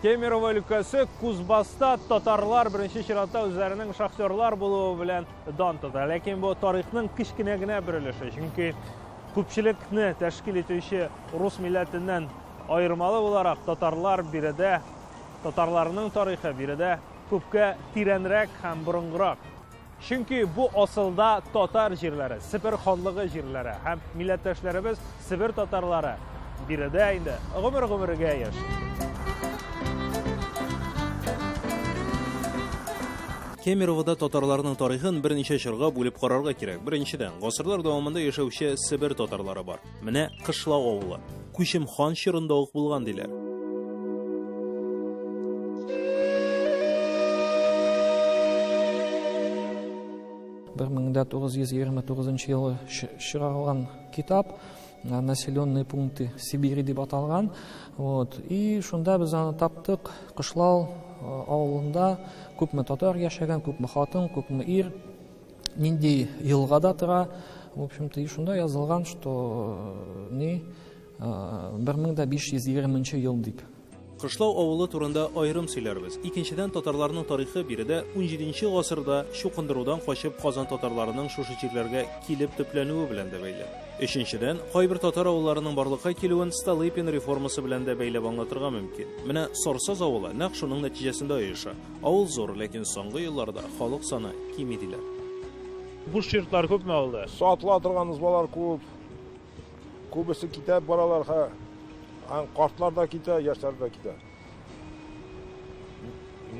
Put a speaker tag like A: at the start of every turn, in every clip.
A: Кемерово өлкәсе Кузбасста татарлар беренче чиратта үзләренең шахтерлар булуы белән дан тота. Ләкин бу тарихның кечкенә генә бер өлеше, чөнки күпчелекне тәшкил итүче рус милләтеннән аермалы буларак татарлар биредә, татарларның тарихы биредә күпкә тирәнрәк һәм борынгырак. Чөнки бу асылда татар җирләре, Себер ханлыгы җирләре һәм милләттәшләребез Себер татарлары биредә инде гомер-гомергә яши.
B: Кемеровода татарларның тарихын берничә чорга бүлеп карарга кирәк. Беренчедән, гасырлар дәвамында яшәүче Себер татарлары бар. Менә Кышлау авылы. Күчем хан чорында ук булган диләр.
C: Бер 1929 елы чыгарылган китап «Населенные пункты Сибири» дип аталган. Вот. И шунда без аны таптык. Кышлау авылында күпме татар яшәгән, күпме хатын, күпме ир, нинди елгада тора. В общем-то, и шунда язылган, что ни 1520 ел дип.
B: Кышлау авылы турында аерым сөйләрбез. Икенчедән, татарларның тарихы биредә унҗиденче гасырда чукындырудан качып Казан татарларының шушы җирләргә килеп төпләнүе белән дә бәйле. Өченчедән, кайбер татар авылларының барлыкка килүен Столыпин реформасы белән дә бәйләп аңлатырга мөмкин. Менә Сарсаз авылы нәкъ шуның нәтиҗәсендә оеша. Авыл зур, ләкин соңгы елларда халык саны кими диләр.
A: Буш йортлар күпме авылда?
D: Сатыла торган ызбалар күп. Күбесе китә баралар, ха. Һәм картлар да китә, яшьләр дә китә.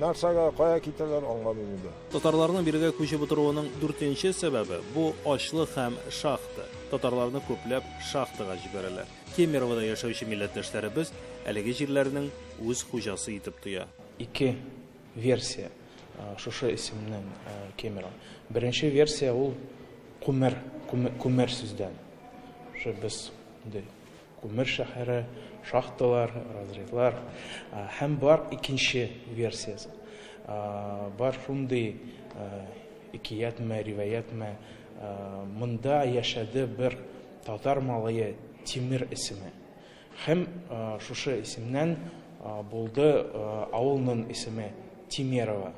D: Нәрсәгә, кая китәләр, аңламыйм инде.
B: Татарларның бирегә күчеп утыруының дүртенче сәбәбе, бу ачлык һәм шахта. Татарларны күпләп шахтага җибәрәләр. Кемеровода яшәүче милләттәшләребез әлеге җирләрнең үз хуҗасы итеп тоя.
E: Ике версия шушы исемнең Кемерово. Беренче версия ул күмер, күмер сүздән. Шушы без инде күмер шәһәре, шахталар, разрядлар. Һәм бар икенче версиясе. Бар шундый икиятме, риваятме, монда яшәде бер татар малае Тимер исеме. Һәм шушы исемнән булды авылның исеме Тимерова.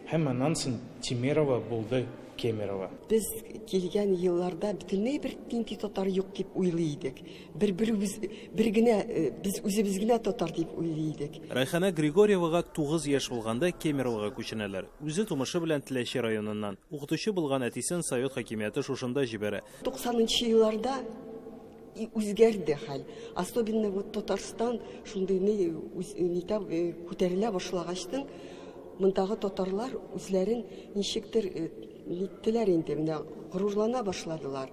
E: Һәм аннан соң Тимерова булды Кемерово.
F: Без килгән елларда бөтенләй бер нинди татар юк дип уйлый идек. Бер беребез, бер генә, без үзебез генә татар дип уйлый идек.
B: Рәйхана Григорьевага 9 яшь булганда Кемеровога күченәләр. Үзе тумышы белән Теләче районыннан. Укытучы булган әтисен совет хакимияте шушында җибәрә.
F: Туксанынчы елларда И үзгәрде хәл. Особенно вот Татарстан шундый ни нитә күтәрелә башлагачтын, мондагы татарлар үзләрен ничектер ниттеләр инде, менә горурлана башладылар.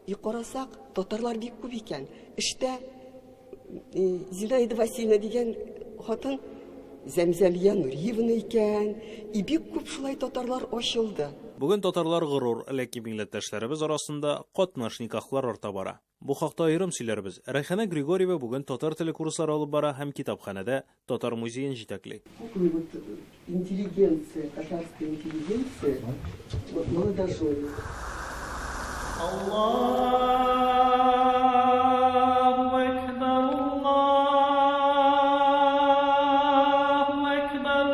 F: И карасак, татарлар бик күп икән. Эштә Зинаида Васильевна дигән хатын Зәмзәмия Нуриевна икән. И бик күп шулай татарлар ачылды.
B: Бүген татарлар горур, ләкин милләттәшләребез арасында катнаш никахлар арта бара. Бу хакта аерым сөйләрбез. Рәйхана Григорьева бүген татар теле курслары алып бара һәм китапханәдә татар музеен җитәкли.
F: Күпме вот интеллигенция, татарская интеллигенция, вот молодожены.
A: Аллаһу әкбәр, Аллаһу әкбәр.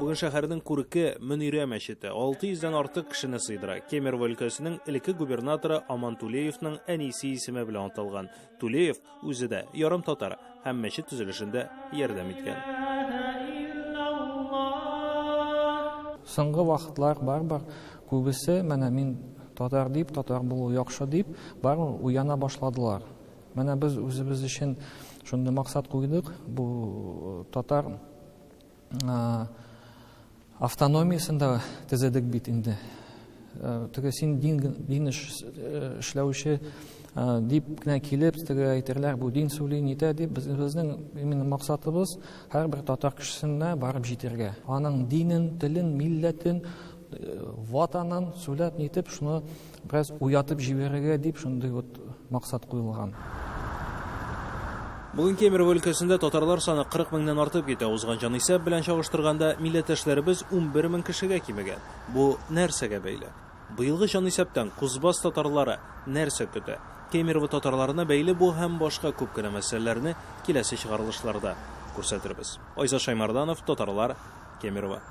B: Бүген шәһәрнең күрке Мөнирә мәчете 600 дән артык кешене сыйдыра. Кемерово өлкәсенең элекке губернаторы Аман Тулеевның әнисе исеме белән аталган. Тулеев үзе дә ярым татар һәм мәчет төзелешендә ярдәм иткән.
C: Соңгы вакытлар барыбер күбесе менә мин татар дип, татар булу яхшы дип, барыбер уяна башладылар. Менә без үзебез өчен шундый максат куйдык, бу татар Автономиясен дә төзедек бит инде. Теге син дин, дин эшләүче дип кенә килеп, теге әйтерләр, бу дин сөйли, нитә дип, безнең именно максатыбыз һәрбер татар кешесенә барып җитәргә. Аның динен, телен, милләтен, ватанын сөйләп, нитеп, шуны Бераз уятып җибәрергә дип шундый вот максат куелган.
B: Бүген Кемерово өлкәсендә татарлар саны 40 меңнән артып китә. Узган җанисәп белән чагыштырганда, милләттәшләребез 11 мең кешегә кимегән. Бу нәрсәгә бәйле? Быелгы җанисәптән Кузбасс татарлары нәрсә көтә? Кемерово татарларына бәйле бу һәм башка күп кенә мәсьәләләрне киләсе чыгарылышларда. күрсәтербез. Айзат Шаймарданов, Татарлар, Кемерово.